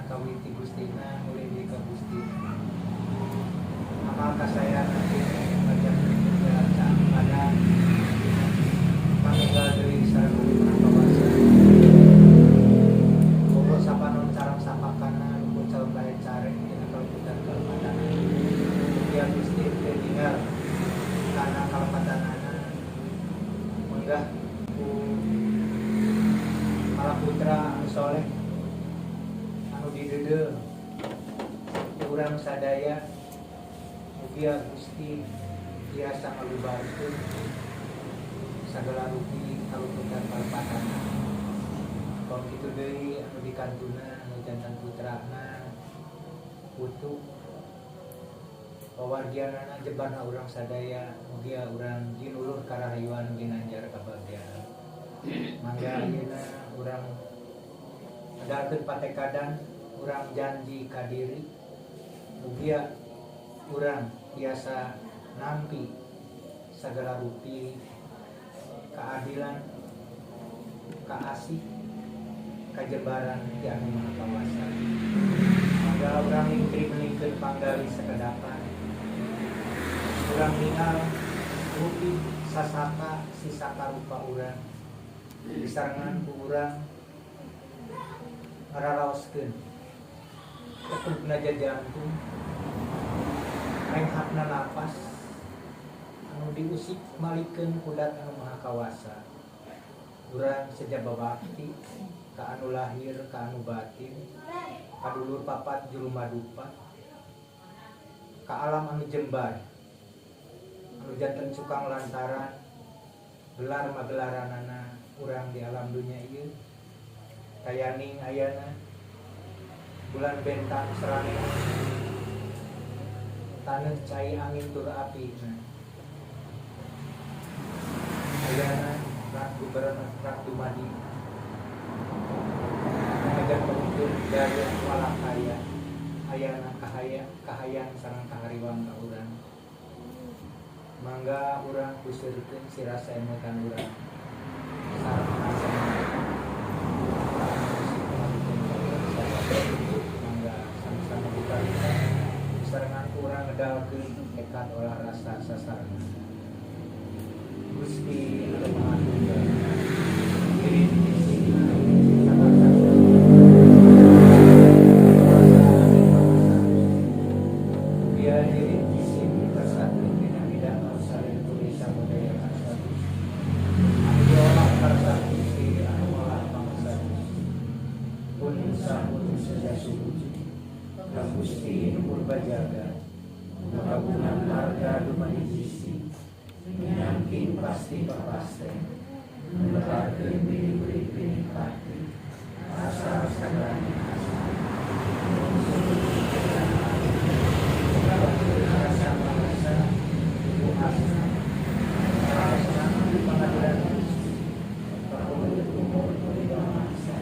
Tina kawiti Gustina mulih deui ka Gustina. Amal kasaean tina jalan caang padang panunggal deui sareng Anu Maha Kawasa. Bobo sapanon carang sapakana luput calon bae care tina kaleputan kalepatan. Mugia Gusti teu ninggal kana kalepatanana menggah ku para putra anu soleh anu dideudeuh ku urang sadaya. Mugia Gusti tiasa ngalubarkeun sagala rupi kaluputan kalepatan. Kom kitu deui anu dikantuna anu janten putrana putu pawargianana jebarna urang sadaya, mugia urang ginulur karahayuan ginanjar kabahagiaan. Mangga ayeuna urang medalkeun patekadan, urang janji ka diri, mugia urang tiasa nampi sagala rupi keadilan, kaasih, kajembaran ti Anu Maha Kawasa. Mangga urang lingtri meningkeun panggali sakedapan, urang ningal rupi sasaka sisaka rupa urang disarengan ku urang ngararaoskeun tekukna jantung, renghapna napas anu diusik malikeun ku Dat Anu Maha Kawasa. Urang seja babakti ka anu lahir ka anu batin, ka dulur papat juru madupa, ka alam anu jembar anu janten cukang lantaran gelar magelaranana urang di alam dunya ieu. Kayaning ayana bulan bentang serane taneuh cai angin tur api. Nah, ayana Ratu Berenang Ratu Madi ngajar pemimpin daya walakaya ayana kahaya kahayan sareng kahariwang ka urang. Mangga urang kuseurkeun sirasa emutan urang sareng asa. Mangga sama-sama buka sarengan urang ngedalkeun tekad olah rasa sasarengan. Gusti Anu Maha Tunggal diri di sini sabar. Mugia diri di sini bersatu dina bidang salin tuli samudaya karsa Gusti anu diolah karsa Gusti anu olah pangsa Gusti pun sampun seja suci ka Gusti nu purba jaga kagungan harga dumadi sisi menyangking pasti papasten menebarkeun diri pinikpati asal sagalana asa rasa pangsa ku asa rasa di pengadilan Gusti pakulit umur lima mangsa.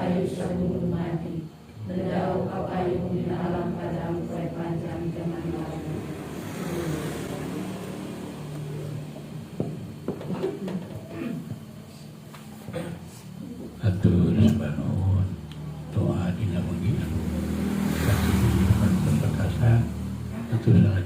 Ayu sagunung madi, Nedau kapayung dina alam padang poe panjang jaman lalu. Atur sembah nuhun doa dina wengi anu saksi perkasa. Atur.